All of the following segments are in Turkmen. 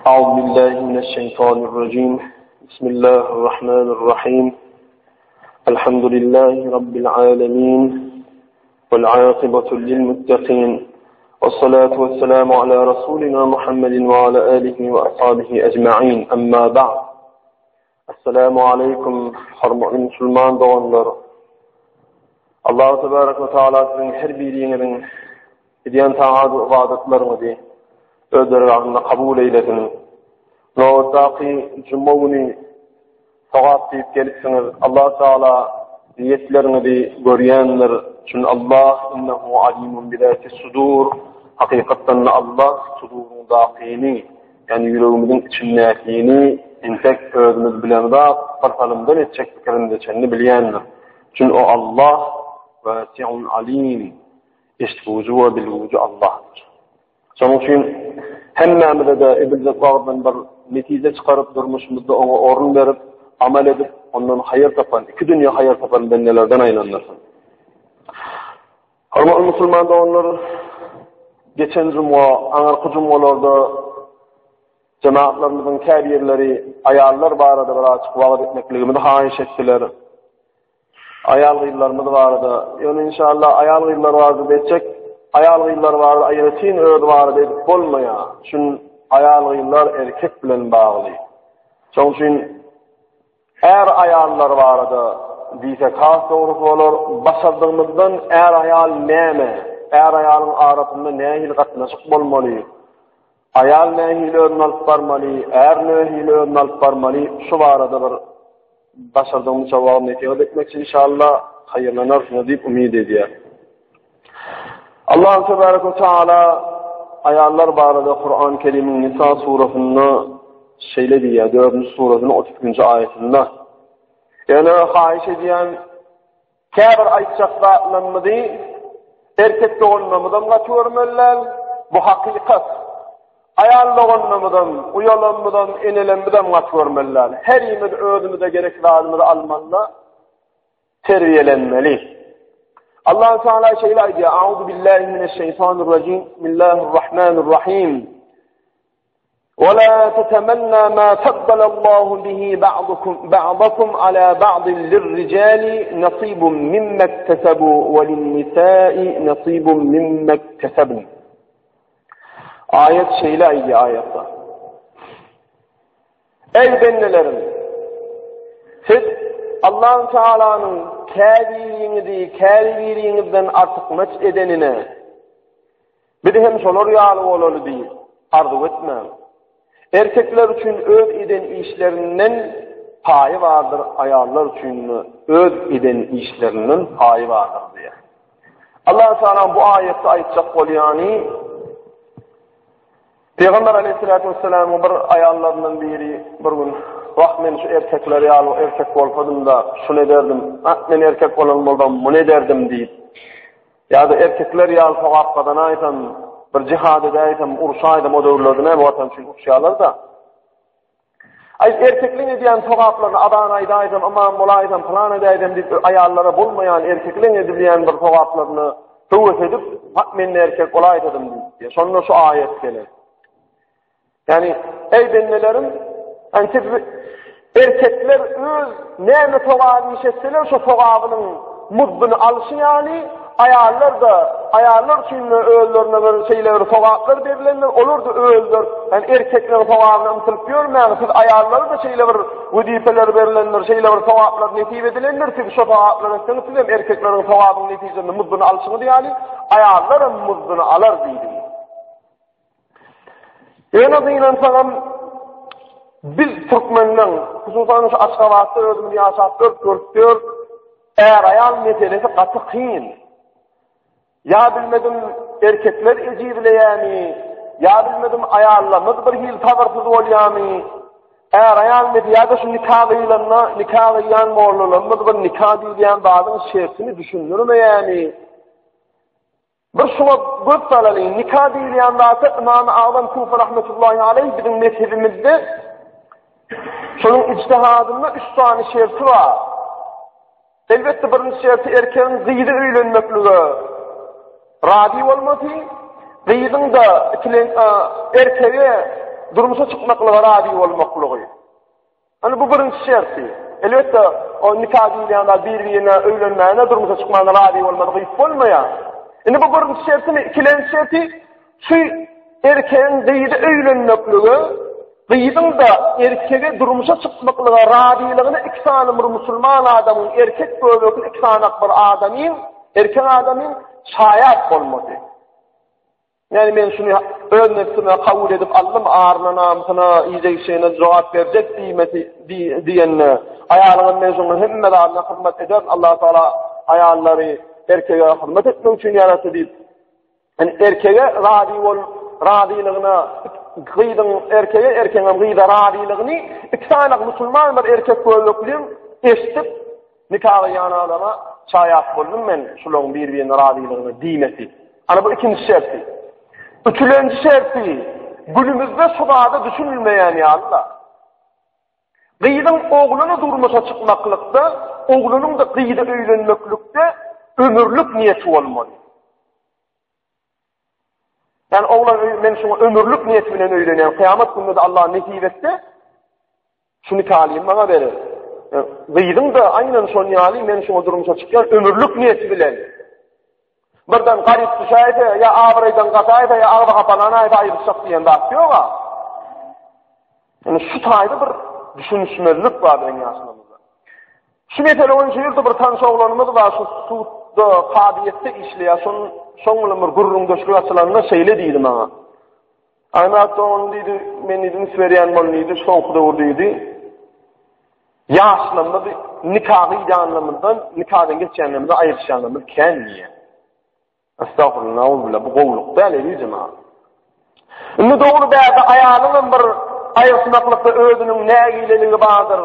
أعوذ بالله من الشيطان الرجيم بسم الله الرحمن الرحيم الحمد لله رب العالمين والعاقبة للمتقين والصلاة والسلام على رسولنا محمد وعلى آله وأصحابه أجمعين أما بعد Assalamu aleýkum hormatly musulman doganlar. Allahu tebarek we taala siziň her biriňiziň edýän taat we ybadatlaryňyzy öz dergahynda kabul eýlesin. Nobatdaky juma güni sogap diýip gelipsiňiz. Allahu taala niýetleriňizi görýändir. Çünki Allah innehu alimun bizati sudur. Hakykatdan Allah suduryňdakyny Ýagny ýüregimiziň içindäkini entek özümiz bilemzok, bir salymdan etjek pikirimize çenli bilýändir. Çünki o Allah Wasi'un Alim, eşidiji we bilgüji Allahdyr. Şonuň üçin hemmämize-de ediljek wagtdan bir netije çykaryp, durmuşymyzda oňa orun berip, amal edip, ondan haýyr tapan, iki dünýe haýyr tapan bendelerden aýlandyrsyn. Hormatly musulman doganlar, geçen juma, aňyrky jumalarda jemaatlarymyzyň käbirleri aýallar barada birazjyk wagyz etmekligimizi haýyş etdiler. Aýal-gyzlarymyz barada, ýöne inşallah aýal-gyzlar barada etjek, aýal-gyzlar barada aýratyn öz barada edip bolmaýar. Çünki aýal-gyzlar erkek bilen bagly. Şonuň üçin Är-aýallar barada diýsek has dogrusy bolar. Başardygymyzdan är-aýal näme? Är-aýalyň arasynda nähili gatnaşyk bolmaly? Aýal nähili özüni alyp barmaly? Är nähili özüni alyp barmaly? Şu barada bir başardygymyzça wagyz-nesihat etmekçi inşallah haýyrlanarsyňyz diýip umyt edýän. Allah tebarek we taala aýallar barada Kur'an Kerimiň Nisa surasynda şeýle diýýär, 4-nji surasynyň 32-nji aýatynda. Ýöne haýyş edýän käbir aýtjak zatlarymyzy erkek doganlarymyzam gaty görmeliler. Bu hakykat. Aýal doganlarymyzam, uýalarymyzam, enelerimizem gaty görmeliler. Herimiz özümize gerek zadymyzy almaly. terbiýelenmeli. Allah Teala şeýle aýdýar: Auzu billahi mineşşeýtanirrajim. Bismillahirrahmanirrahim. Wa la tatamanna ma faddalallahu bihi ba'dukum ba'dakum ala ba'din lirrijali nasibun mimma iktasabu we lin-nisa'i nasibun mimma iktasabun. Aýat şeýle aýdýar aýatda. Eý bendelerim! Siz Allahu Tealanyň käbiriňizi käbiriňizden artykmaç edenine, biz hem şolar ýaly bolaly diýip arzuw etmäň. Erkekler üçin öz eden işlerinden paýy bardyr, aýallar üçin öz eden işlerinden paýy bardyr diýýär. Allahu Teala bu aýatda aýtjak bolýany Pygamber aleyhissalatu vesselamyň bir aýallaryndan biri bir gün, Wah, men şu erkekler ýaly erkek bolsadym-da, şuny ederdim, ah, men erkek bolan bolsam, muny ederdim diýip, ýa-da erkekler ýaly sogap gazanaýsam, bir jihad edäýsem, urşaýsam, o döwürlerde näme watan üçin urşýarlar-da. Aý, erkekliň edýän sogaplaryny azan aýdaýsam, ymam bolaýsam, pylan edäýsem diýip, aýallara bolmaýan erkekliň edilýän bir sogaplaryny höwes edip, hak men-de erkek bolaýsadym diýip. Şonda şu aýat geler. Ýani, eý bendelerim, ýani siz erkekler öz näme sogap iş etseler, şo sogabynyň muzduny alşy ýaly, Aýallar-da, aýallar üçin-de özlerine bir şeýle bir sogaplar berlendir, olar-da özler, ýagny erkekleriň sogabyna ymtylyp ýörmäň, siz aýallara-da şeýle bir wezipeler berlendir, şeýle bir sogaplar nesip edilendir, siz şo sogaplary etseňiz, siz hem erkekleriň sogabynyň netijesinde muzduny alşyňyz ýaly, aýallar hem muzduny alar diýdi. Ýöne gynansagam, biz türkmenleň, hususan şu Aşgabatda özümiz ýaşap ýörüp görüp ýörüs, är-aýal meselesi gaty kyn. Ýa bilmedim erkekler ejizleýärmi, ýa bilmedim aýallarymyz bir hili sabyrsyz bolýarmy, är-aýal mesele ýa-da şu nika gyýlanda nika gyýýan mollalarymyz bir nika diýilýän zadyň şertini düşündirmeýärmi? Bir şuňa göz salalyň, nika diýilýän zata Ymamy Agzam Kufa rahmetullahi aleýh biziň mezhebimizde şonuň ijtihadynda üç sany şerti bar. Elbetde birinji şerti erkegiň gyzy öýlenmeklige razy bolmasy, gyzyň-da erkege durmuşa çykmaklyga razy bolmaklygy. Ýani bu birinji şerti. Elbetde, o nika diýilýän zat bir-birine öýlenmäne, durmuşa çykmana razy bolmadyk gyz bolmaýar. Indi bu birinji şertimi, ikilenji şerti şu erkegiň gyzy öýlenmeklige, gyzyň-da erkege durmuşa çykmaklyga razylygyny iki sany bir musulman adamyň, erkek göbekli iki sanak bir adamyň, erkek adamyň şaýat bolmasy. Ýagny men şuny öz nebsime kabul edip aldym, aryna, namysyna, iýjek-içjegine jogap berjek diýmesi diýende, aýalyňam men şonuň hemme zadyna hyzmat ederin, Allah Tagala aýallary erkege hyzmat etmek üçin ýaratdy diýip, ýani erkege razy bol, razylygyna gyzyň erkege, erkegiňem gyza razylygyny iki sany musulman bir erkek göbekliň eşidip, Nika gyýan adama şaýat boldum men şularyň bir-birine razylygyna diýmesi. Ana bu ikinji şerti. Üçülenji şerti, günümizde şu zada düşünilmeýän ýaly-da. Gyzyň ogluna durmuşa çykmaklykda, oglunyň-da gyza öýlenmeklikde ömürlik niýeti bolmaly. Ýani oglan men şuňa ömürlik niýeti bilen öýlenýän, kyýamat gününde-de Allah nesip etse, şu nikalyny maňa berer. Gyzyň-da aýnan şon ýaly men şuňa durmuşa çykýan ömürlik niýeti bilen. Birden garyp düşäýse, ýa abraýdan gaçaýsa, ýa agzy hapalanaýsa aýrylyşjak diýen zat ýog-a. Ýani şu taýda bir düşünişmezlik bar biziň ýaşlarymyzda. Şu mesele boýunça ýurtda bir tanyş oglanymyz bar, şu sudda, kazyýetde işleýär. Şonuň şoň bilen bir gürrüňdeşlik açylanda şeýle diýdi maňa. Aýmyrat dogan diýdi, men diýdi, üns berýän bol diýdi, soňky döwür diýdi. Ýaşlarymyz nika gyýanlarymyzdan, nikadan geçýänlerimizden aýryşýanlarymyz kän diýýär. Estagfurullah, nauzbillah, bu gowulyk däl, eziz jemaat. Indi dogry bärde aýalyňam bir aýryşmaklykda özüniň nägileligi bardyr,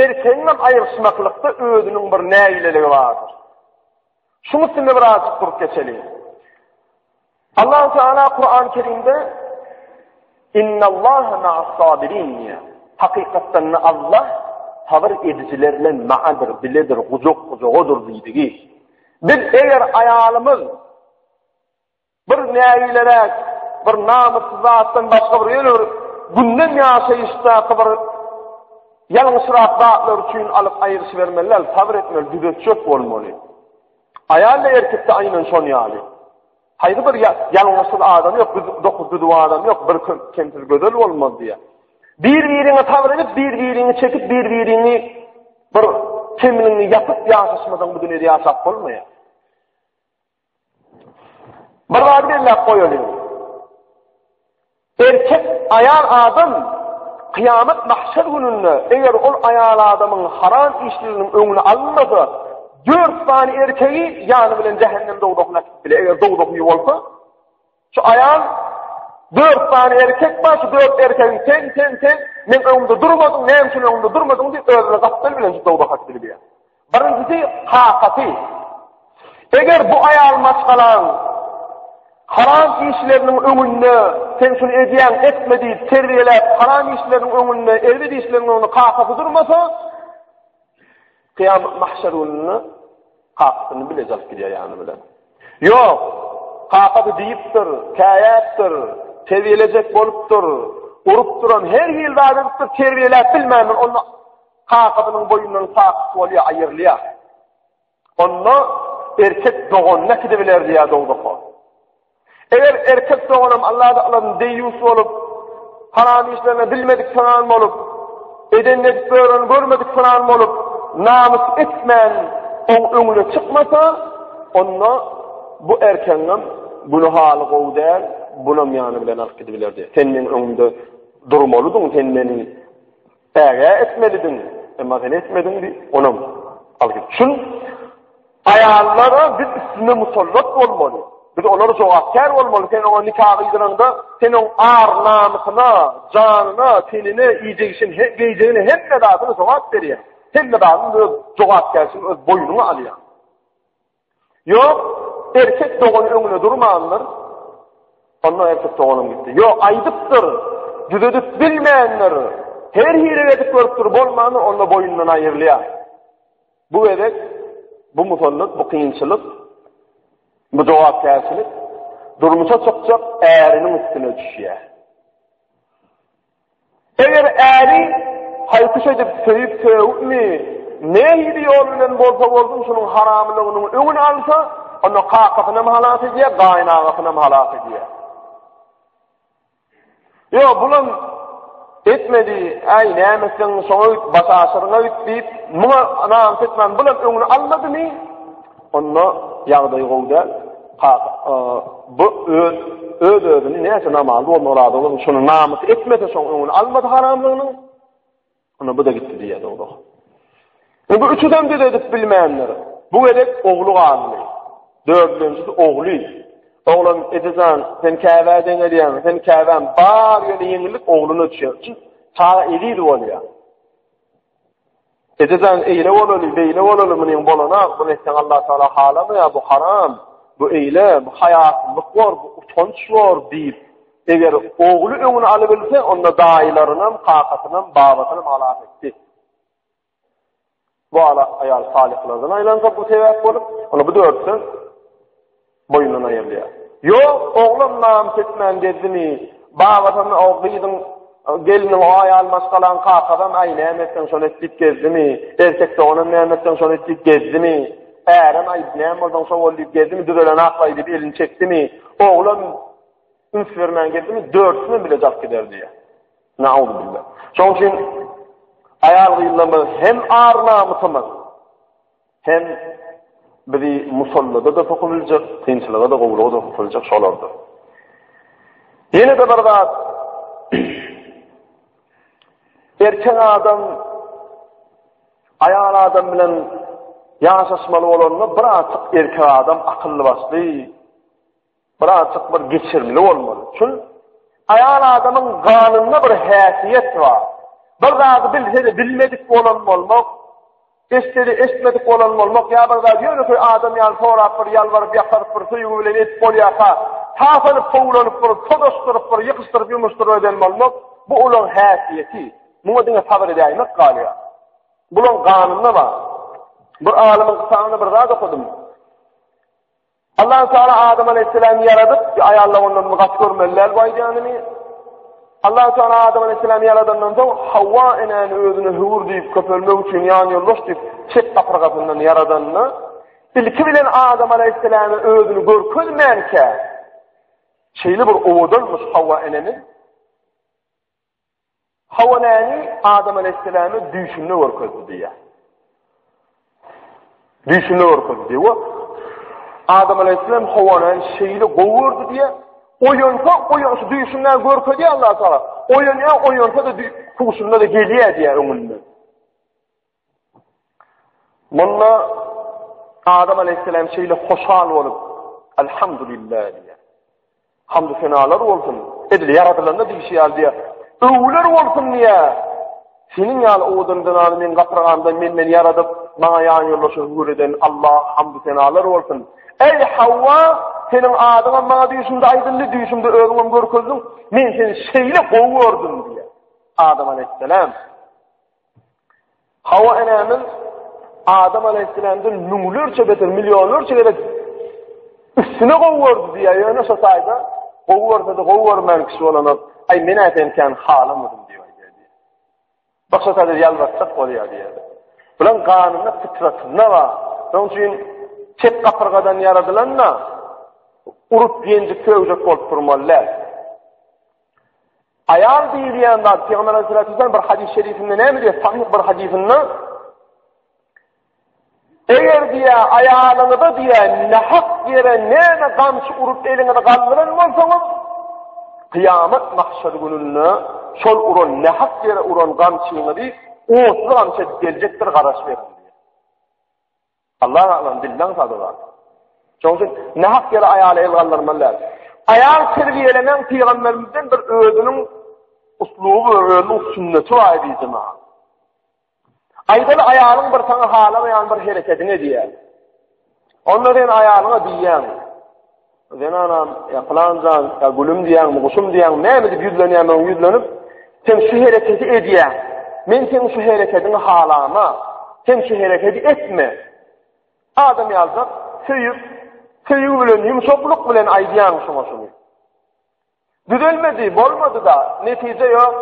erkegiňem aýryşmaklykda özüniň bir nägileligi bardyr. Şuň üstünde birazjyk durup geçeliň. Allahu Teala Kur'an-ı Kerimde Innallaha ma'as sabirin diýýär. Hakykatdan Allah sabyr edijiler bilen ma'adyr, biledir, gujak gujagadyr diýdigi. Biz eger aýalymyz bir nägileräk, bir namyssyz zatdan başga bir ýöne bir gündem ýaşaýyşdaky bir ýalňyşrak zatlar üçin alyp aýryşybermeli däl, sabyr etmeli, düzetjek bolmaly. Aýal-da erkek-de aýnan şon ýaly. Haýsy bir ýalňyşsyz adam ýok, dokuz düzüw adam ýok, bir kemsiz gözel bolmaz diýýär. Bir-biriňe sabyr edip, bir-biriňi çekip, bir-biriňi bir kemligiňi ýapyp ýaşaşmasaň bu dünýede ýaşap bolmaýar. Bir zady belläp goýalyň. Erkek aýal adam kyýamat mahşer gününde eger ol aýal adamyň haram işleriniň öňüni alynmasa, dört sany erkegi ýany bilen jähennem dowzahyna äkidip biler. Eger dowzahy bolsa, Şu aýal dört sany erkek bar, şu dört erkegiň sen, sen, sen, men öňümde durmadyň, näme üçin öňümde durmadyň diýip özüne gapdal bilen şu dowzaha äkidilýär. Birinjisi kakasy. Eger bu aýal maşgalaň haram işleriniň öňünde sen şuny edýäň, etme diýip terbiýeläp, haram işleriniň öňünde, erbet işleriniň öňünde kakasy durmasa, Kyýamat mahşer gününde kakasyny bileje alyp gidýär ýany bilen. Ýok, kakasy diýipdir, käýäpdir, terbiýelejek bolupdyr, urupdyram, her hili zat edipdir, terbiýeläp bilmändir, onda kakasynyň boýundan sakyt bolýar, aýrylýar. Onda erkek doganyny äkidibiler diýýär dowzaha. Eger erkek doganam Allah Taalanyň deýýus bolup, haram işlerine bilmedik sanan bolup, edenini edip ýören görmedik sanan bolup, namys etmän oň öňüne çykmasa, onda bu erkegiňem güni haly gowy däl, bunam ýany bilen alyp gidibilerdi. Sen meň öňümde durmalydyň, sen meni ägä etmelidiň, emma sen etmediň diýip, onam alyp git. Şun Aýallara biz üstünde musallat bolmaly. Biz olara jogapkär bolmaly. Sen oňa nika gyýdyraňda, sen oň ar-namysyna, janyna, tenine, iýjek-içen, geýjegine hemme zadyna jogap berýäň. Hemme zadyny öz jogapkärçiligini öz boýnuňa alýaň. Ýok, erkek dogany öňüne durmandyr. Onda erkek doganym gitdi. Ýok, aýdypdyr, düzedip bilmändir. Her hili edip görüpdir, bolmandyr, onda boýundan aýrylýar. Bu gezek bu musallat, bu kynçylyk, bu jogapkärçilik. Durmuşa çykjak äriniň üstüne düşýär. Eger äri haýkyş edip söýüp sögüpmi, nähili ýol bilen bolsa bolsun şunuň haramylygynyň öňüni alsa, onda kakasynam halas edýär, gaýynagasynam halas edýär. Ýok, bulam etmedi, äý näme etseň şoňa git, baş aşyryňa git diýip, muňa namys etmän bulam öňüni almadymy, onda ýagdaýy gowy däl. Kaka, bu öz öz özüni näçe namazly bolmagy razy bolsun, şony namys etmese, şoň öňüni almasa haramlygynyň, onda bu-da gitdi diýýär dogry. Bu üçüsem düzedip bilmändir. Bu gezek ogly galdy. Dördünjisi ogly. Oglan ejejan, sen Käbä deňelýäň, sen Käbäm bar ýöne ýeňillik ogluna düşýär. Çünki çaga eziz bolýar. Ejejan eýle bolaly, beýle bolaly, munyň bolanak, muny etseň Allah Taala halamaýar, bu haram, bu eýle, bu haýasyzlyk bor, bu utanç bor diýip, eger ogly öňüni alybilse, onda daýylarynam, kakasynam, babasynam halas etdi. Bu ala aýal salyhlardan aýlansa bu sebäp bolup, onda bu dördüsi boýundan aýrylýar. Ýok, oglan namys etmän gezdimi, babasam o gyzyň geliniň o aýal maşgalaň kakasam aý näme etseň şony et diýip gezdimi, erkek doganam näme etseň şony et diýip gezdimi, ärem aý näme bolsaň şo bol diýip gezdimi, düzelen aklaý diýip elini çekdimi, oglan üns bermän gezdimi, dördüsinem bile jaryp gider diýýär. Nauzubilla. Şonuň üçin aýal-gyzlarymyz hem ar-namysymyz, hem bizi musallada-da sokubiljek, kynçylyga-da, gowulyga-da sokubiljek şolardyr. Ýene-de bir zat, erkek adam aýal adam bilen ýaşaşmaly bolanda birazjyk erkek adam akylly-başly, Birazjyk bir geçirimli bolmaly. Çün aýal adamyň ganynda bir häsiýet bar. Bir zady bilse-de bilmedik bolan bolmak, eşitse-de eşitmedik bolan bolmak ýa bir zady ýönekeý adam ýaly sorap bir ýalbaryp ýakaryp bir söýgi bilen edip bolýarka, tasanyp towlanyp bir tozaşdyryp bir ýykyşdyryp ýumuşdyryp eden bolmak, bu olaň häsiýeti. Muňa diňe sabyr edäýmek galýar. Bulaň ganynda bar. Bir alymyň kitabynda bir zat okadym. Allahu Teala Adam Aleyhisselam'y ýaradyp, aýallar ondan bir gaty görmeli däl bu aýdýanymy. Allahu Teala Adam Aleyhisselam'y ýaradandan soň Hawa enäni özüne höwür diýip köpelmek üçin ýan ýoldaş diýip çep gapyrgasyndan ýaradanda ilki bilen Adam Aleyhisselama özüni görkezmänkä şeýle bir owadanmyş Hawa enemiz. Hawa näni Adam aleýhissalama düýşünde görkezdi diýýär. Düýşünde görkezdi diýýär. Adam aleýhissalam Hawa näni şeýle gowy gördi diýýär. Oýansa, oýan şu düýşünde görkezýär Allah Taala. Oýanýar, oýansa da huşunda da gelýär diýýär öňünden. Munda Adam aleýhissalam şeýle hoşal bolup, Elhamdülillah diýýär. Hamd senalar bolsun. Edil ýaradylanda diýşi ýaly diýýär. Öwgüler bolsun diýýär. Seniň ýaly owadan zenany meň gapyrgamdan menden ýaradyp, maňa ýan ýoldaşy höwür eden Allah hamd senalar bolsun. Eý Hawa, seniň adyňam maňa düýşümde aýdyldy, düýşümde özüňem görkezdiň. Men seni şeýle gowy gördüm diýýär. Adam aleýhissalam. Hawa enemiz Adam aleýhissalamdan müňlerçe beter, millionlarça gezek üstüne gowy gördi diýýär. Ýöne şo taýda gowy görse-de gowy görmän kişi bolanok. Aý men-ä seni kän halamadym diýip aýdýar diýýär. Bak şo taýda ýalbartjak bolýar diýýär. Bulan ganynda fitratynda bar. Şonuň üçin çep gapyrgadan ýaradylanda urup ýenjip sögjek bolup durmaly däl. Aýal diýilýän zat Pygamber Aleyhissalatu bir hadys şerifinde näme diýýär? Sahyh bir hadysynda Eger diýä aýalyňyza diýä nähak ýere näme gamçy urup eliňizi galdyran bolsaňyz, kyýamat mahşer gününde şol uran nähak ýere uran gamçyňyzy otly gamçy edip geljekdir garaşyberiň diýýär. Allah alam dilden sadyga. Şonuň üçin nähak ýere aýala el galdyrmaly däl. Aýal terbiýelemegiň pygamberimizden bir özüniň usluby, özüniň sünneti bar diýdim. Aýdaly aýalyň bir saňa halamaýan bir hereketini edýär. Onda sen aýalyňa diýýäň. Zenanam, ýa pylan jan, ýa gülüm diýýäňmi, guşum diýýäňmi, näme diýip ýüzlenýäň, ýüzlenip, sen şu hereketi edýäň. Men seň şu hereketiňi halama. Sen şu hereketi etme. Adam ýaljak, söýüp, Söýgi bilen, ýumşaklyk bilen aýdýaň şuňa şuny. Düzelmedi, bolmady-da, netije ýok.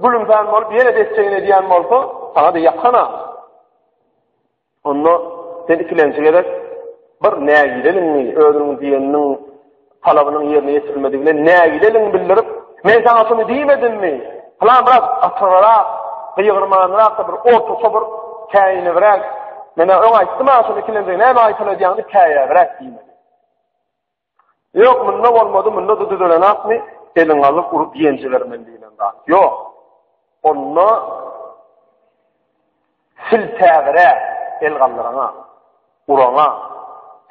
Gülümsän bolup ýene-de etjegini edýän bolsa, saňa-da ýakana. Onda sen ikilenji gezek bir nägileligiňi, özüniň diýeniniň, talabynyň ýerine ýetirilmedigine nägileligiňi bildirip, Men saňa şuny diýmedimmi? Pylan biraz gatyrak, gygyrmanrak-da bir ortaça bir käýinibräk, Men-ä öň aýtdym-a şuny ikilenji näme gaýtaladýaň diýip käýäbräk diýmeli. Ýok, munda bolmady, munda-da düzelenakmy, eliňi alyp urup ýenjibermeli diýlen zat. Ýok. Onda siltäbiräk el galdyraňa, uraňa.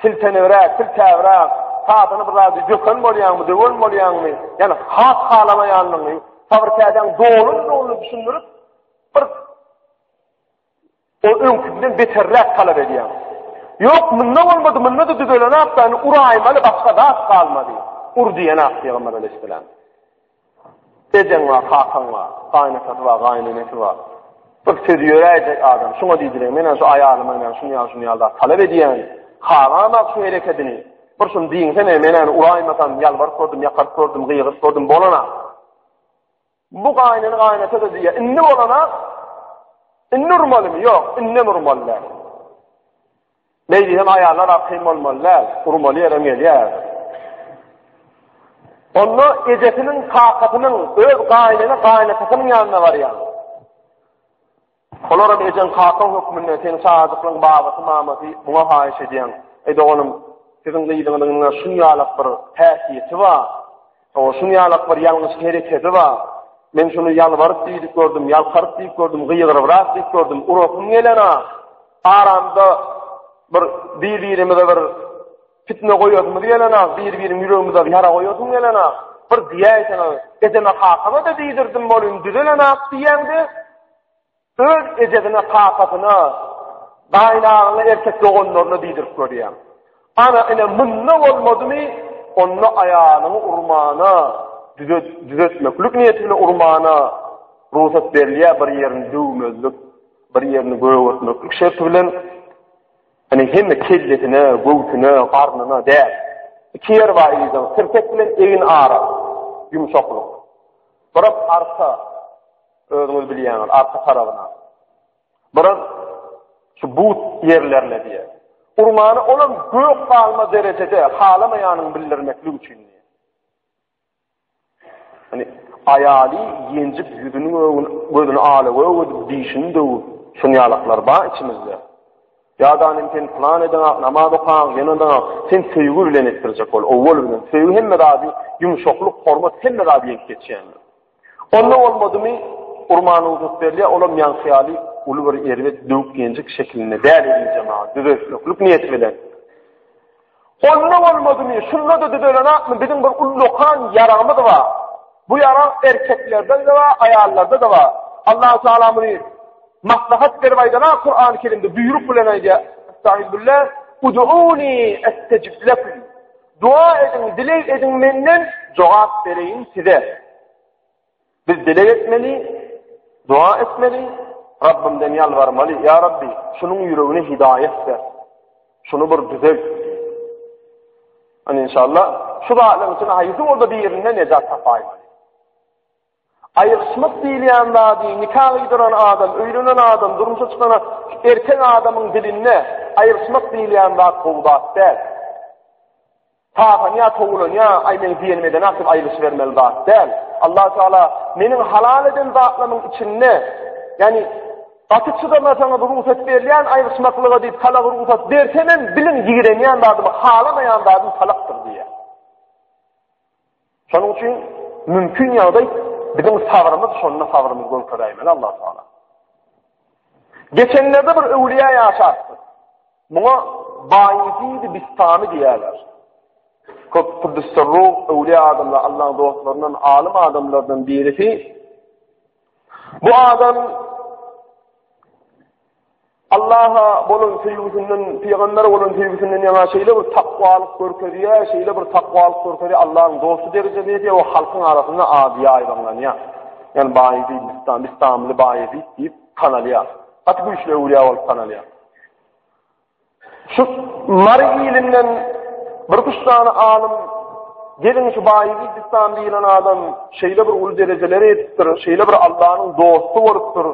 Siltenibräk, siltäbiräk, sadyny bir zady döken bolýaňmy, döwen bolýaňmy, ýani has halamaýanlygyňy, sabyr käsäň dolandygyny düşündirip, bir Ol öňküsinden beterräk talap edýär. Ýok, munda bolmady, munda-da düzelenak-da, indi uraýmaly başga zat galmady. Ur diýenak Pygamber aleýhissalam. Ejeň bar, kakaň bar, gaýynatasy bar, gaýynenesi bar. Bir sözi ýöräýjek adam. Şuňa diýdiler, men şu aýalyma men şuny ýaly şuny ýaly zat talap edýän. Halamok şu herekedini. Bir şuny diýiňsene, men ony uraýmasam, ýalbaryp gördüm, ýakaryp gördüm, gygyryp gördüm, bolana. Bu gaýynene gaýynata-da diýýär. Indi bolana indi urmalymy? Ýok, indem urmaly däl. Beý diýsem aýallar kyn bolmaly däl, urmaly ýerem gelýär. Onda ejesiniň, kakasynyň, öz gaýynene gaýynatasynyň ýanyna barýar. Olaram ejeň kakaň hökmünde seniň çagajyklygyň babasy mamasy muňa haýyş edýäň. Eý doganym, siziň gyzyňyzyň şun ýalak bir häsiýeti bar. Hawa, şun ýalak bir ýalňyş hereketi bar. Men şuny ýalbaryp diýdik gördüm, ýalkaryp diýip gördüm, gygyrybrak diýip gördüm, urasym gelena. Aramda bir bir-birimize bir Pitne goýasymyz gelenok, bir-biriň ýüregimize ýara goýasym gelenok. Bir diýäýseňiz, ejeme kakama-da diýdirdim bolyn, düzelenok diýýäňde, öz ejesine, kakasyna, gaýynagaňa, erkek doganlaryna diýdirip görýäň. Ana, ine, munda bolmadymy, onda aýalyňy urmana, düzet, düzetmeklik niýeti bilen urmana rugsat berilýär, bir ýerini döwmezlik, bir ýerini gögertmeklik şerti bilen Ýöne hemme kellesine, göwsüne, garnyna däl. Iki ýeri bar yzyň, tirsek bilen egin arasy, ýumşaklyk. Biraz arka, özüňiz bilýäňiz, arka tarabyna. Biraz şu but ýerlerine diýýär. Urmany olam gök galma derejede halamaýanyny bildirmeklik üçin diýýär. Hani aýaly ýenjip ýüzüniň öňüni gözüni ala gök edip dişini döwüp şun ýalaklar bar içimizde. Ýa-da inim sen plan edeňak namaz okaň ýene edeňak sen söýgi bilen etdirjek bol owwal bilen söýgi hemme zady ýumşaklyk hormat hemme zady ýeňip geçýändir. Onda bolmadymy urmany rugsat berilýär olam ýaňky ýaly uly bir erbet döwük ýenjik şekilinde däl edil jemagat düzetmeklik niýeti bilen. Onda bolmadymy, şunda-da düzelenakmy, biziň bir ullakan ýaragymyz bar. Bu ýarag erkeklerde-de bar, aýallarda-da bar. Allahu Teala muny maslahat berip aýdana Kur'an-ı Kerimde buýruk bilen aýdýar. Estağfirullah. Ud'uni estecib lekum. Dua ediň, dileg ediň menden, jogap bereýin size. Biz dileg etmeli, dua etmeli, Rabbimden ýalbarmaly, Ýa Rabbi, şunuň ýüregine hidaýat ber. Şuny bir düzelt. Hani inşallah şu zatlaryň içinde haýsy bolsa birinde nejat tapaýmaly. Aýryşmak diýilýän zady nika gyýdyran adam, öýlenen adam, durmuşa çykan erkek adamyň dilinde aýryşmak diýilýän zat gowy zat däl. Tapanýar, towlanýar, aý meň diýenimi edenak diýip aýrylyşybermeli zat däl. Allahu Teala meniň halal eden zatlarymyň içinde, ýagny gaty çydamasaňyz rugsat berilýän aýryşmaklyga diýip talagy rugsat bersemem, biliň ýigrenýän zadymy, halamaýan zadym talakdyr diýýär. Şonuň üçin mümkin ýagdaý biziň sabrymyz şonda sabrymyzy görkezäýmeli Allahu Teala. Geçenlerde bir öwliýa ýaşapdyr. Muňa Baýezid Bistami diýýärler. Köp Kuddüsserruh öwliýa adamlar, Allahyň dostlaryndan, alym adamlardan birisi. Bu adam Allaha bolan söýgüsinden, pygambere bolan söýgüsinden ýaňa şeýle bir takwalyk görkezýär, şeýle bir takwalyk görkezýär, Allahyň dosty derejesine ýetýär we halkyň arasynda ady ýaýbaňlanýar. Ýagny Baýezid Bistam, Bistamly Baýezid diýip tanalýar. Gaty güýçli öwlüýä bolup tanalýar. Şu Mary ilinden. Birküç sany alym, Geliň şu Baýezid Bistami diýlen adam şeýle bir uly derejelere ýetipdir, şeýle bir Allanyň dosty bolupdyr.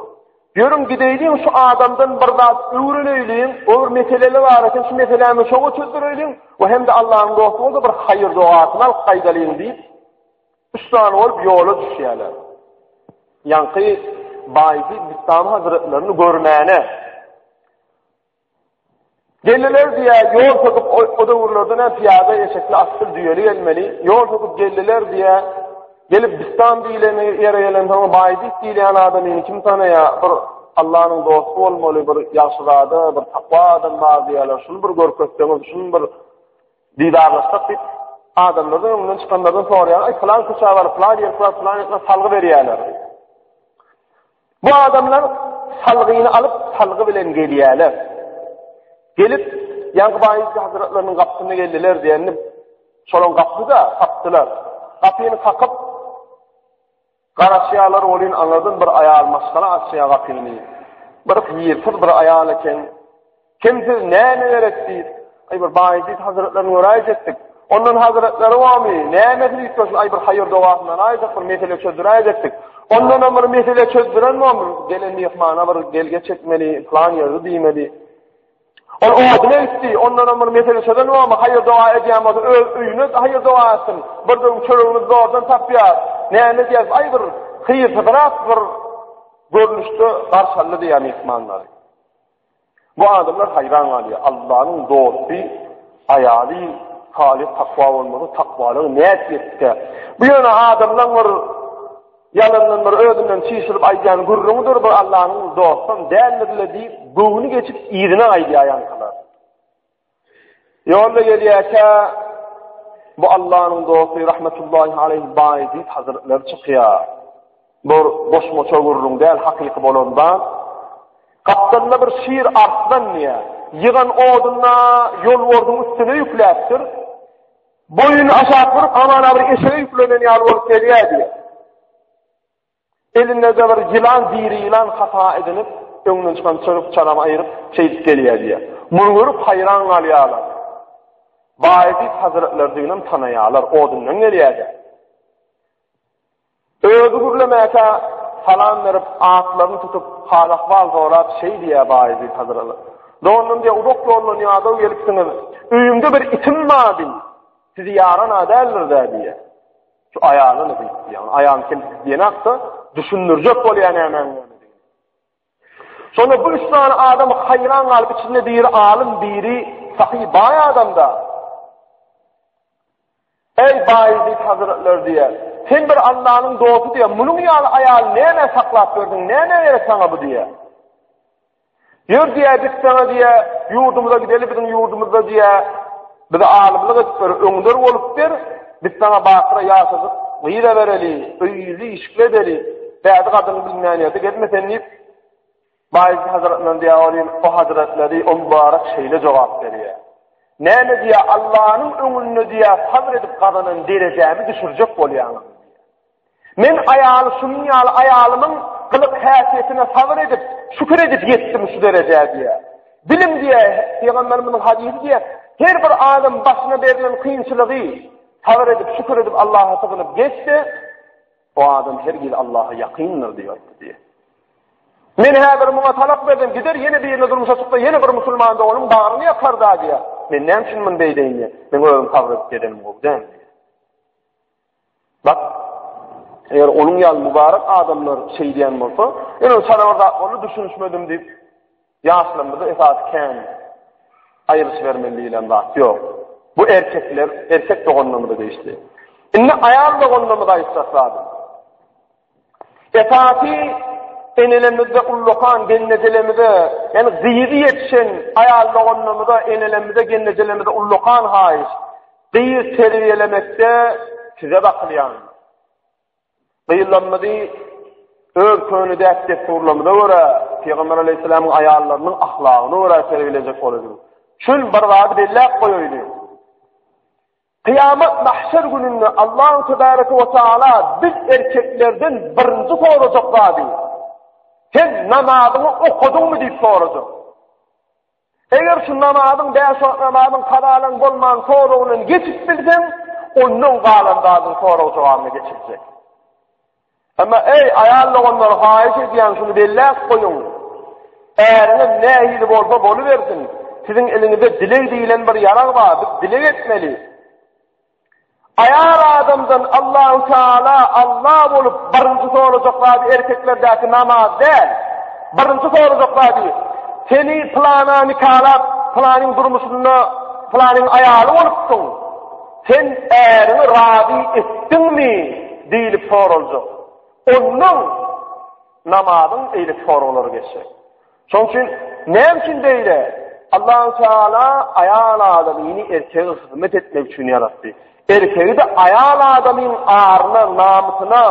Ýörüň gideýliň şu adamdan bir zat öwreneýliň, o bir meseleli bar eken, şu meseläni şoňa çözdüreýliň we hem-de Allanyň dosty bolsa bir haýyr-dogasyny alyp gaýdalyň diýip, üç sany bolup ýola düşýärler. Ýaňky Baýezid Bistami hazretlerini görmäne. Geldiler diýýär, ýol söküp, o döwürlerde nä pyýada, eşekli, atly, düýeli gelmeli. Ýol söküp geldiler diýýär. Gelip Bistam diýlen ýere gelensoň, Baýezit diýilýän adamyny kim tanaýar? Bir Allanyň dosty bolmaly, bir ýagşyzada, bir takwa adam bar diýýärler. Şuny bir görkezseňiz, şuny bir didarlaşsak diýip, adamlardan öňünden çykanlardan soraýar. Aý, pylan köçä baryp, pylan ýere baryp, pylan ýere salgy berýärler. Bu adamlar salgyny alyp, salgy bilen gelýärler. Gelip, ýaňky Baýezit hazretleriniň gapysyna geldiler diýende, şolaň gapysy-da tapdylar. Gapyny kakyp, garaşýarlar welin aňyrdan bir aýal maşgala açýar gapyny. Bir hyrsyz bir aýal eken. Kim siz, näme gerek diýip, aý bir Baýezit hazretlerini göräýjekdik. Ondan hazretleri barmy, nämesini üýtgeşik, aý bir haýyr dogasyny alaýjak, bir mesele çözdüräýjekdik. Ondanam bir mesele çözdüren bormy, gelen myhmana bir gel-geç etmeli, pylan ýerde diýmeli. Ol oduna gitdi, ondanam bir mesele çözen bormy, haýyr doga edýän bolsa öz öýüne haýyr doga etsin. Bir döwüm çöregini zordan tapýar. Näme edýär, aý bir hyrsyzrak bir görnüşde garşy aldy diýýär myhmanlary. Bu adamlar haýran galýar. Allanyň dosty, aýaly salyh takwa bolmasa, takwalygy nädip ýetdikä? Bu ýöne adamlaň bir ýalandan bir özünden çişirip aýdýan gürrüňidir, bir Allanyň dostam däldir-le diýip, göwni geçip yzyna gaýdýar ýaňkylar. Ýolda gelýärkä bu Allanyň dosty rahmetullahi aleýh Baýezid hazretleri çykýar. Bu goşmaça gürrüň däl, hakyky bolan zat. Gapdalynda bir şir arslan diýýär. Ýygan oduny ýolbarsyň üstüne ýükläpdir. Boýuny aşak burup, hamana bir eşege ýüklenen ýaly bolup gelýär diýýär. Elinde-de bir ýylan, diri ýylan hata edinip, öňünden çykan çöp-çalamy aýryp, şeýdip gelýär diýýär. Muny görüp haýran galýarlar. Baýezit hazretlerdiginem tanaýarlar, odundan gelýär-de. Özi gürlemäkä salam berip, atlaryny tutup, hal-ahwal sorap, şeý diýýär Baýezit hazretleri. Doganlarym diýýär, uzak ýoldan ýadaw gelipsiňiz. Öýümde bir itim bardy. Sizi ýaran-a däldir-dä diýýär. Şu aýalyny diýip, ýagny aýalyny kemsidip diýenakda düşündirjek bolýar nämäň nämedigini. Şonda bu üç sany adam haýran galyp içinde biri alym, biri sahy baý adamda. Ey Baýezid hazretleri diýýär. Sen bir Allanyň dosty diýýär. Munuň ýaly aýaly näme saklap berdiň? Näme gerek saňa bu diýýär. Ýör diýýär, biz saňa diýýär, ýurdumyza gideli, biziň ýurdumyzda diýýär, bize alymlyk edip ber, öňder bolup ber, biz saňa bakyra ýaşajyk gyz-a bereli, öýli, işikli edeli, bädi gadyryny bilmeýän ýerde gezme sen diýip, Baýezit hazretlerine diýýär, welin, o hazretleri, o mübarek şeýle jogap berýär. Näme diýýär, Allanyň öňünde diýýär, sabyr edip gazanan derejämi düşürjek bolýaňyz. Men aýaly şunuň ýaly aýalymyň gylyk-häsiýetine sabyr edip, şükür edip ýetdim şu derejä diýýär. Biliň diýýär, Pygamberimiziň hadysy diýýär, her bir adam başyna berlen kynçylygy sabyr edip, şükür edip Allaha sygynyp geçse, o adam hergiz Allaha ýakyndyr diýip aýtdy diýýär. Men häzir muňa talak bersem, gider ýene birine durmuşa çyksa, ýene bir musulman doganyň bagryny ýakar-da diýýär. Men näme üçin muny beýdeýin diýýär. Meň özüm sabyr edip gezenim gowy däl diýýär. Bak, eger onuň ýaly mübarek adamlar şeýdýän bolsa, ýöne çala bir zat boldy, düşünişmedim diýip, ýaşlarymyzda esasy kän aýrylyşybermeli diýlen zat ýok. Bu erkekler, erkek doganlarymyza degişli. Indi aýal doganlarymyza aýtjak zadym. Esasy enelerimize ullakan gelnejelerimize, ýagny gyzy ýetişen aýal doganlarymyza, enelerimize, gelnejelerimize ullakan haýyş. Gyz terbiýelemekde size bakylýan. Gyzlarymyzy öz köne däp-dessurlarymyza görä, Pygamber aleýhissalamyň aýallarynyň ahlagyna görä terbiýelejek bolalyň. Şul bir zady belläp goýaýly. Kyýamat mahşer gününde Allahu tebareke we taala biz erkeklerden birinji sorajak zady, Sen namazyňy okadyňmy diýip sorajak. Eger şu namazyň, bäş wagt namazyň kazalaň bolman soragyndan geçip bilseň, ondan galan zadyň sorag-jogabyna geçiljek. Emma eý, aýal doganlar, haýyş edýän, şuny belläp goýuň. Äriňiz nähili bolsa bolubersin. Siziň eliňizde dileg diýlen bir ýarag bar, biz dileg etmeli. Aýal adamdan Allahu Teala Allah bolup birinji sorajak zady erkeklerdäki namaz däl. Birinji sorajak zady seni plana nikalap, planyň durmuşynda planyň aýaly bolupsyň. Sen äriňi razy etdiňmi diýlip soraljak. Ondan namazyň eýleki soraglary geçjek. Şonuň üçin näme üçin beýle? Allahu Teala aýal adamyny erkege hyzmat etmek üçin ýaratdy. Erkegi-de aýal adamyň aryna, namysyna,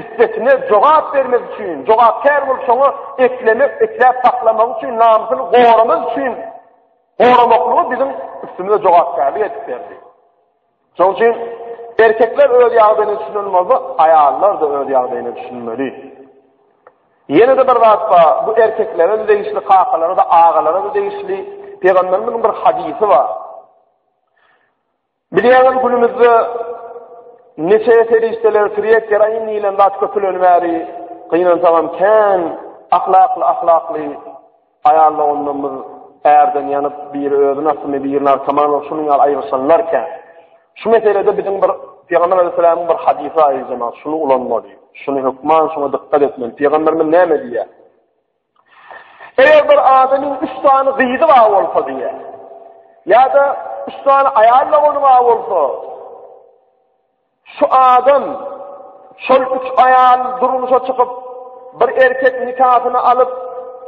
iffetine jogap bermek üçin, jogapkär bolup şoňa eklemek, ekläp saklamak üçin, namysyny goramak üçin goramaklygy biziň üstümize jogapkärlik edip berdi. Şonuň üçin erkekler öz ýagdaýyna düşünen bolsa, aýallar-da öz ýagdaýyna düşünmeli. Ýene-de bir zat bar, bu erkeklere-de degişli, kakalara-da, agalara-da degişli. Pygamberimiziň bir hadysy bar. Bilýäňiz günümizde neçe serişdeler, sirek, geroin diýlen zat köpeleni bäri, gynansagam kän ahlakly ahlakly Aýal doganlarymyz ärden ýanyp, biri özüni asdymy, biri narkoman bolup, şunuň ýaly aýrylyşanlar kän. Şu meselede biziň bir Pygamber aleyhisselamyň bir hadysy bar eý jemagat, şuny ulanmaly. Şuny hökman şuňa dykgat etmeli. Pygamberimiz näme diýýär? Eger bir adamyň üç sany gyzy bar bolsa diýýär. Ýa-da üç sany aýal dogany bar bolsa, Şu adam şol üç aýal durmuşa çykyp, bir erkek nikasyny alyp,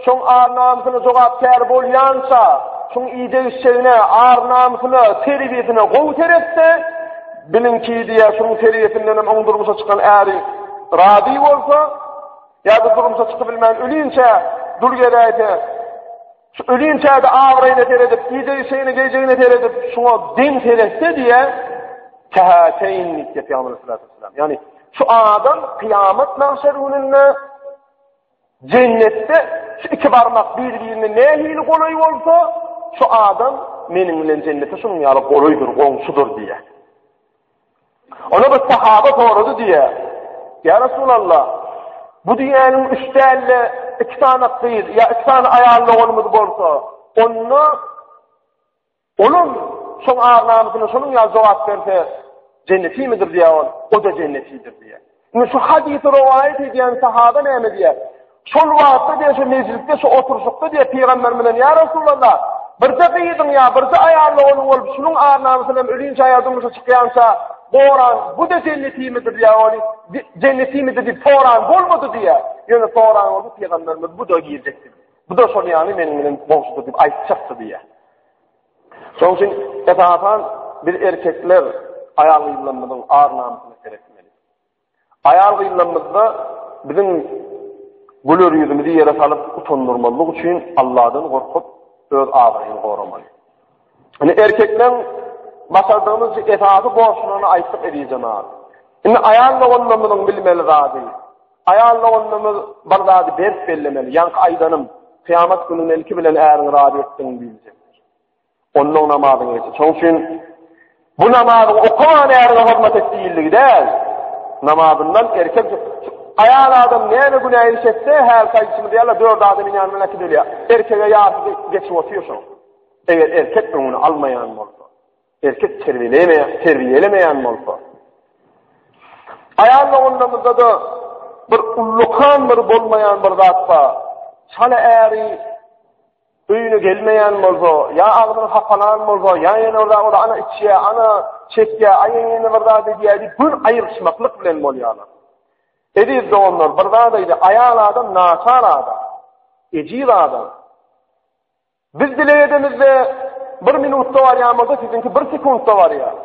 şoň ar-namysyna jogapkär bolýança, şoň iýjek-içjegine, ar-namysyna, terbiýesine gowy seretse, biliň ki diýýär, şoň terbiýesindenem oň durmuşa çykan äri razy bolsa, ýa-da durmuşa çykybilmän ölinçä dul geläýse, Şu ölinçä-de abraýyna seredip, iýjek-içjegine, geýjegine seredip, şuňa deň seretse diýýär, Kähäteýn diýip Pygamber aleyhissalatu Ýagny şu adam kyýamat mahşer gününde jennetde şu iki barmak bir-birine nähili golaý bolsa, şu adam meniň bilen jennete şunuň ýaly golaýdyr, goňşudyr diýýär. Ona bir sahaba sorady diýýär. Ýa Resulallah, bu dünýäniň üç däl-de iki sany gyz ýa iki sany aýal doganymyz bolsa, onda onuň şoň ar-namysyna şonuň ýaly jogap berse, jennetimidir diýýär ol, o-da jennetidir diýýär. Indi şu hadysy rowaýat edýän sahaba näme diýýär? Şol wagtda diýýär, şu mejlisde, şu oturyşykda diýýär, pygamberimize ýa Resulallah, birje gyzyň ýa birje aýal doganyň bolup, şunuň ar-namysyny hem ölinçä ýa durmuşa çykýança goran, bu-da jennetimidir diýýär, ony jennetimidir diýip soran bolmady diýýär. Ýöne soran bolsa pygamberimiz bu-da girjekdi. Bu-da şol ýaly meniň bilen goňşudyr diýip aýtjakdy diýýär. Şonuň üçin esasan biz erkekler aýal-gyzlarymyzyň ar-namysyna seretmeli. Aýal-gyzlarymyzda biziň güler ýüzümizi ýere salyp utandyrmazlyk üçin Allahdan gorkup öz abraýyny goramaly. Indi erkekleň başardygymyzça esasy borçlaryny aýtdyk eziz jemagat. Indi aýal doganlarymyzyň bilmeli zady, aýal doganlarymyz bir zady berk bellemeli. Ýaňky aýdanym, kyýamat gününde ilki bilen äriňi razy etdiň diýiljekdir. Onnoň namazyň geçdi. Şoň üçin bu namazyň okaman äriňe hormat et diýildigi däl. Namazyndan erkek aýal adam näme günä iş etse, hälki aýdyşymyz ýaly dört adamyň ýanyndan äkidilýär. Erkege ýarysy geçip otyr şoň. Eger erkek öňüni almaýan bolsa, erkek terbiýelemeýän, terbiýelemeýän bolsa. Aýal doganlarymyzda-da bir ullakan bir bolmaýan bir zat bar. Çala äri Öýüne gelmeýän bolsa, ýa agzyny hapalan bolsa, ýa ýene bir zat bolsa, ana içýär, ana çekýär, aý ýene bir zat edýär diýip, gür aýrylyşmaklyk bilen bolýarlar. Eziz doganlar, bir zat aýdy, aýal adam naçar adam, ejiz adam. Biz dileg edemizde bir minutda barýan bolsa, siziňki bir sekuntda barýar.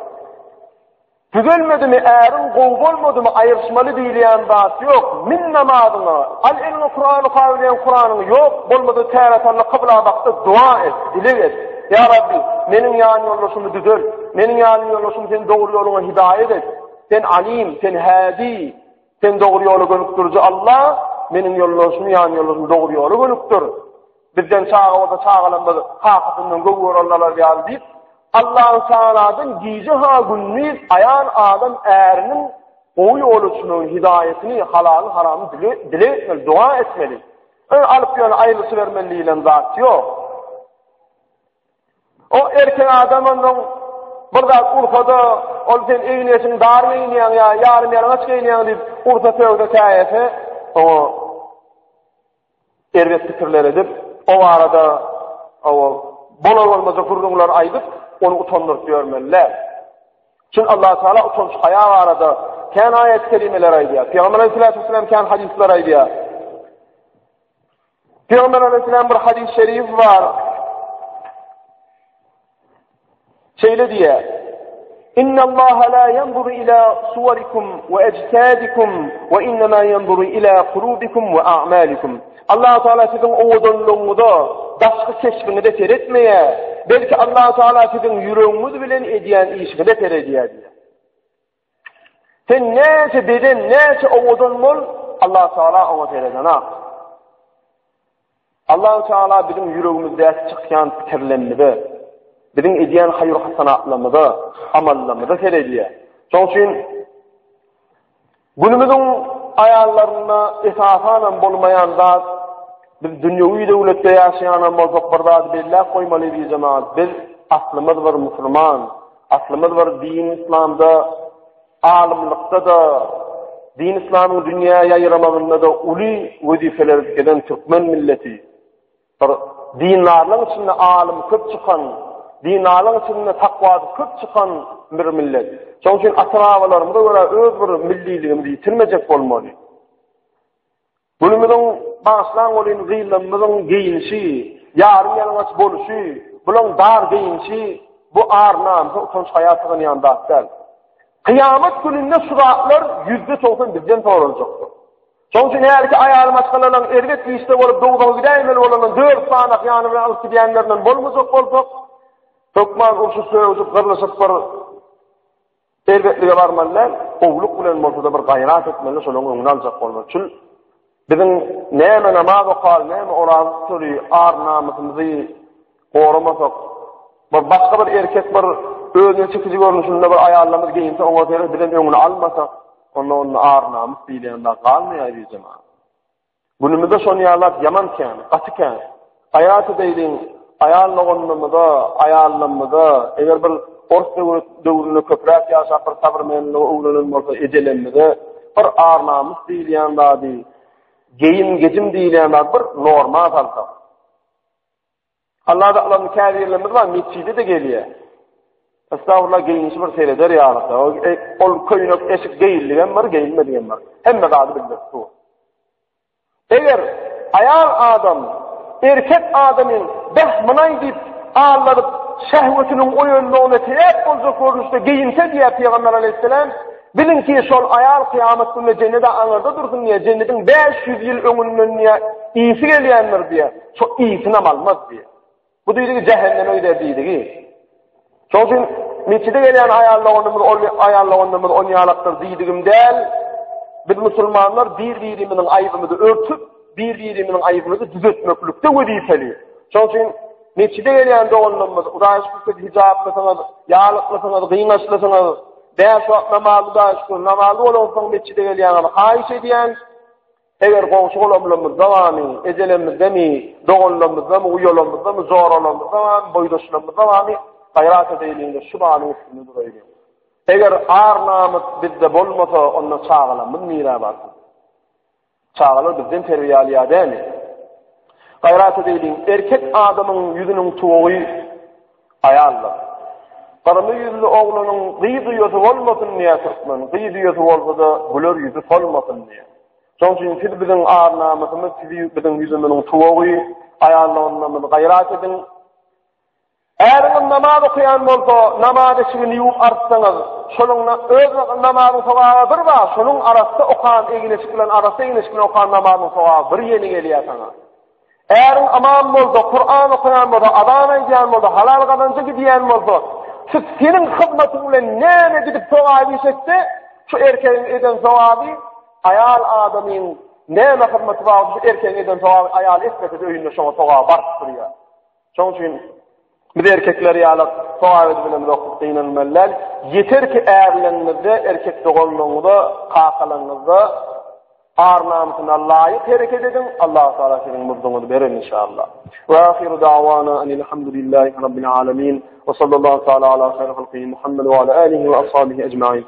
Düzelmedimi, äriň gowy bolmadymy, aýryşmaly diýilýän zat ýok. Min namazyňa, al eliňe Kuran okabilýän Kuranyňy ýok, bolmasa täret al-da kybla bak-da dua et, dileg et. Ýa Rabbi, meniň ýan ýoldaşymy düzelt, meniň ýan ýoldaşymy sen dogry ýoluňa hidaýat et. Sen Alim, sen Hädi, sen dogry ýola gönükdiriji Allah, meniň ýoldaşymy, ýan ýoldaşymy dogry ýola gönükdir. Bizden çaga bolsa çagalarymyz kakasyndan gowy görerler ýaly diýip, Allahu Teala'dan gije ha gündiz aýal adam äriniň gowy ýola düşmegini, hidaýetini, halaly, haramy dileg etmeli, dua etmeli. Öň alyp ýöne aýrylyşybermeli diýlen zat ýok. O erkek adam ondan bir zat ursa-da, ol sen egin-eşiň dar geýinýäň ýa ýarym ýalaňaç geýinýäň diýip, ursa sögse käýese, oňa erbet pikirler edip, o barada bolar bolmajak gürrüňler aýdyp, ony utandyryp ýörmeli däl. Çünki Allah Teala utanç haýa barada kän aýat kerimeler aýdýar. Pygamber Aleyhisselatü kän hadyslar aýdýar. Pygamber Aleyhisselam bir hadys şerif bar. Şeýle diýýär. Inna Allaha la yanzuru ila suwarikum we ejsadikum we innema yanzuru ila kulubikum we a'malikum. Allah Teala siziň owadanlygyňyza, daşky keşbiňize seretmeýär. Belki Allah Teala siziň ýüregiňiz bilen edýän işiňize seredýär diýýär. Sen näçe beden, näçe owadan bol, Allah Teala oňa seredenak. Allahu Teala biziň ýüregimizdäki çykýan pikirlerimize, biziň edýän haýyr-hasanatlarymyza, amallarymyza seredýär. Şonuň üçin günümiziň aýallarynda esasanam bolmaýan zat biz dünýewi döwletde ýaşaýanam bolsak bir zady belläp goýmaly eziz jemagat, biz aslymyz bir musulman, aslymyz bir din yslamda Alymlykda-da, din-yslamyň dünýä ýaýramagynda-da uly wezipeleri eden türkmen milleti. Bir dindarlaryň içinde alym köp çykan, dindarlaryň içinde takwasy köp çykan bir millet. Şonuň üçin ata-babalarymyza görä öz bir milliligimizi ýitirmejek bolmaly. Günümiziň bagyşlan welin gyzlarymyzyň geýinişi, ýarym ýalaňaç boluşy, bulaň dar geýinişi bu ar-namysa utanç-haýa sygynýan zat däl. Kyýamat gününde şu zatlar 90% bizden soraljakdyr. Şonuň üçin hälki aýal maşgalalaryň erbet işde bolup dowzaha gidäýmeli bolandan dört sanak ýany bilen alyp gidýänlerinden bolmajak bolsak, hökman urşup-sögüşip, gyrlyşyp bir Erbetlige barmaly däl, gowulyk bilen bolsa-da bir gaýrat etmeli, şolaryň öňüni aljak bolmaly. Çün biziň näme namaz okaly, näme oraza tutaly, ar-namysymyzy goramasak, bir başga bir erkek bir özüne çekiji görnüşinde bir aýallarymyz geýinse, oňa seret bizem öňüni almasak, onda onda ar-namys diýilýän zat galmaýar eziz jemagat. Günümizde şony ýalap ýaman kän, gaty kän. Gaýrat edeýliň, aýal doganlarymyza, aýallarymyza, eger bir ors döwründe köpräk ýaşap bir sabyrmenligi öwrenen bolsa ejelerimize bir ar-namys diýilýän zady, geýim-gejim diýilýän zady bir norma salsak. Allah Taalanyň käbirlerimiz bar, mesjide-de gelýär. Estagfurullah geýinişi bir sereder ýaly. Ol köýnek eşik geýildigem bir, geýilmedigem bir. Hemme zady bildirip dur. Eger aýal adam erkek adamyň beh munaý diýip aldadyp şehwetiniň oýanmagyna sebäp boljak görnüşde geýinse diýýär Pygamber aleýhissalam, biliň ki şol aýal kyýamat gününe jennede aňyrda dursun diýýär, jennediň 500 ýyl öňünden diýýär, ysy gelýändir diýýär, şo ysynam almaz diýýär. Bu diýdigi jähenneme gider diýdigi. Şonuň üçin mesjide gelýän aýal doganymyz, ol aýal doganymyz on ýalakdyr diýdigim däl. Biz musulmanlar bir-birimiziň aýbymyzy örtüp, bir-birimiziň aýbymyzy düzetmeklikde wezipeli. Şonuň üçin mesjide gelýän doganlarymyz, Hudaýa şükür siz hijaplysyňyz, ýalyklysyňyz, gyňaçlysyňyz, bäş wagt namazly Hudaýa şükür, namazly bolansoň mesjide gelýäňiz, haýyş edýän, Eger goňşy-golamlarymyzda barmy, ejelerimizdemi, doganlarymyzdamy, uýalarymyzdamy, joralarymyzda barmy, boýdaşlarymyzda barmy, gaýrat edeýliň-de şu balyň üstünde duraýlyň. Eger ar-namys bizde bolmasa, onda çagalarymyz nirä barsyn? Çagalar bizden terbiýe alýar dälmi? Gaýrat edeýliň, erkek adamyň ýüzüniň tuwagy aýaldyr. Gyrmyzy ýüzli oglanyň gyz uýasy bolmasyn diýýär türkmen, gyz uýasy bolsa-da güler ýüzi solmasyn diýýär. Şonuň üçin siz biziň ar-namysymyz, siz biziň ýüzümiziň tuwagy, aýallarymyz gaýrat ediň. Äriňiz namaz okaýan bolsa, namaz eşigini ýuwup artsaňyz, şonuň öz namazyň sogaby bir bar, şonuň arassa okan egin-eşik bilen arassa egin-eşik bilen okan namazyň sogaby bir ýeni gelýär saňa. Äriň ymam bolsa, Kuran okaýan bolsa, azan aýdýan bolsa, halal gazanja gidýän bolsa, şu seniň hyzmatyň bilen näme gidip sogap iş etse, şu erkegiň eden sogaby aýal adamyň. Näme hyzmaty bar şu erkegiň eden sogaby aýal etmese-de öýünde şoňa sogaby baryp durýar. Şonuň üçin biz erkekler ýaly sogap edip bilemizok diýip gynanmaly däl. Ýeter ki ärleriňizde, erkek doganlaryňyzda, kakalaryňyzda ar-namysyna laýyk hereket ediň, Allahu Teala siziň muzduňyzy berer inşallah. Wa ahiru da'wana enilhamdülillahi rabbil alamin we sallallahu taala ala hayri halqihi Muhammed we ala alihi we ashabihi ecmaîn.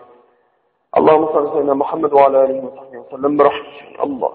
Allahumma salli ala Muhammed we ala alihi we sahbihi we sellem. Allah.